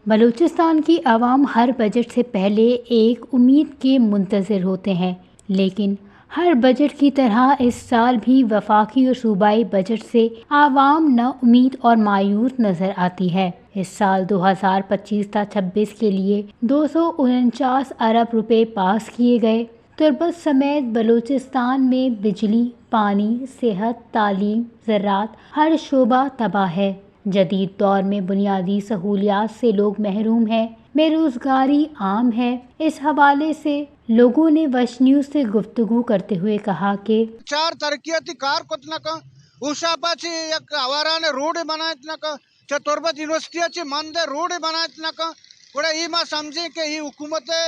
بلوچستان کی عوام ہر بجٹ سے پہلے ایک امید کے منتظر ہوتے ہیں، لیکن ہر بجٹ کی طرح اس سال بھی وفاقی اور صوبائی بجٹ سے عوام نا امید اور مایوس نظر آتی ہے۔ اس سال دو ہزار پچیس تا چھبیس کے لیے دو سو انچاس ارب روپے پاس کیے گئے۔ تربت سمیت بلوچستان میں بجلی، پانی، صحت، تعلیم، زراعت، ہر شعبہ تباہ ہے۔ جدید دور میں بنیادی سہولیات سے لوگ محروم ہیں، بے روزگاری عام ہے۔ اس حوالے سے لوگوں نے وش نیوز سے گفتگو کرتے ہوئے کہا کہ چار ترقیاتی کار کت نہ کن، اوشاپا چی یک آواران روڈ بنائت نہ کن، چہ تربت یونیورسٹی ءَ چہ مند ءَ روڈے بنائت نہ کن، گڑا اے ما سمجھیں کہ اے حکومت ءِ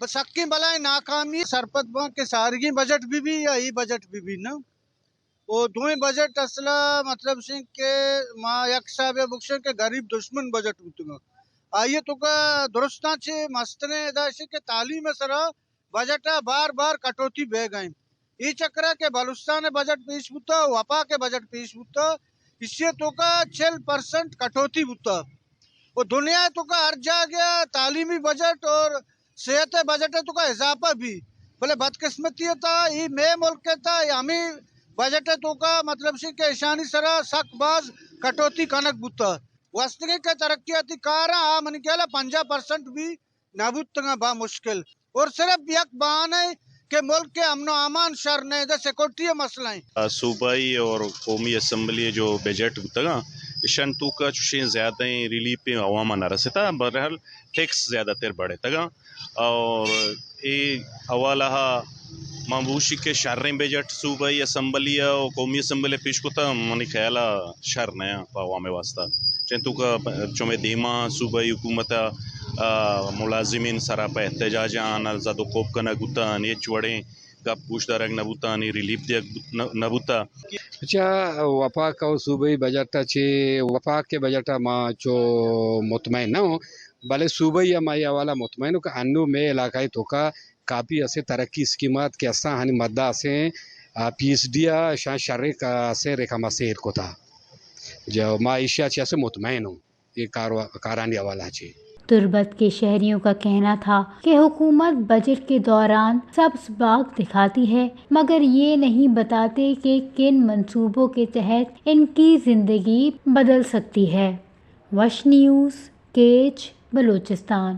سکیں بلائیں ناکامی۔ سرپد باں کہ سارگیں بجٹ بہ بی یا اے بجٹ بہ بی نا، او دوئیں بجٹ اصل ءَ مطلب شیں کہ ما یک حساب ءَ بگشیں کہ غریب دشمن بجٹ بوتگ۔ آئی ءِ توکا درستاں چہ مستریں ادا شیں کہ تعلیم ءِ سرا بجٹ ءَ بار بار کٹوتی بیگ ءَ انت۔ اے چکر ءَ کہ بلوچستان ءِ بجٹ پیش بوتگ، وفاق ءِ بجٹ پیش بوتگ، ایشی ءِ توکا چل پرسنٹ کٹوتی بوتگ۔ و دنیا ءِ توکا ہر جاگہ ءَ تعلیمی بجٹ اور صحت ءِ بجٹ ءِ توکا اضافہ بی، بلے بدقسمتی ءِ تہا اے مئے ملک ءِ تہا اے ہمے بجٹ ءِ توکا مطلب شی کہ ایشانی سرا سک باز کٹوتی کنگ بوتگ۔ گوستگیں کہ ترقیاتی کار آ منی خیال ءَ پنجاہ پرسنٹ بی نہ بوتگاں با مشکل، اور صرف یک بہانہ کہ ملک ءِ امن و امان شر نہ، ادا سیکورٹی ءِ مسئلہ ایں۔ صوبائی اور قومی اسمبلی جو بجٹ بوتگاں، اشان توکا چوشیں زیادہ ریلیف عوام نہ رستا، بہرحال ٹیکس زیادہ تر بڑھتگاں، اور اے حوالہ ما بوشی کہ شریں بجٹ صوبائی اسمبلی ءَ و قومی اسمبلی ءَ پیش کتا، منی خیال ءَ شر نہ پہ عوام ءِ واسطہ۔ چنتو کہ چمے دیما صوبائی حکومت ءَ، آ، ملازمین سرا پہ احتجاج آن زد و کوپ کنگ بوتا، آنی ہچ وڑیں گپ گوش دارگ نہ بوتا، آنی ریلیف دیگ بوت-، نہ، نہ بوتا۔ اچھا، وفاق و صوبائی بجٹ ءَ چہ، وفاق ءِ بجٹ ءَ ما چو مطمئن نہ ہوں، بلے صوبائی ءَ ما اے حوالہ مطمئن ہوں کہ انو مئے علاقہ ءِ توکا کافی اسے ترقی اسکیمات کہ اساں ہنی مدہ اسے، آ، پی ایس ڈی ءَ شان شریں کا-، اسے رقم ءَ سیر کتا۔ جو ما ایشی ءَ چہ اسے مطمئن ہوں، اے کاروا-، کارانی حوالہ چہ۔ تربت کے شہریوں کا کہنا تھا کہ حکومت بجٹ کے دوران سبز باغ دکھاتی ہے، مگر یہ نہیں بتاتے کہ کن منصوبوں کے تحت ان کی زندگی بدل سکتی ہے۔ وش نیوز، کیچ، بلوچستان۔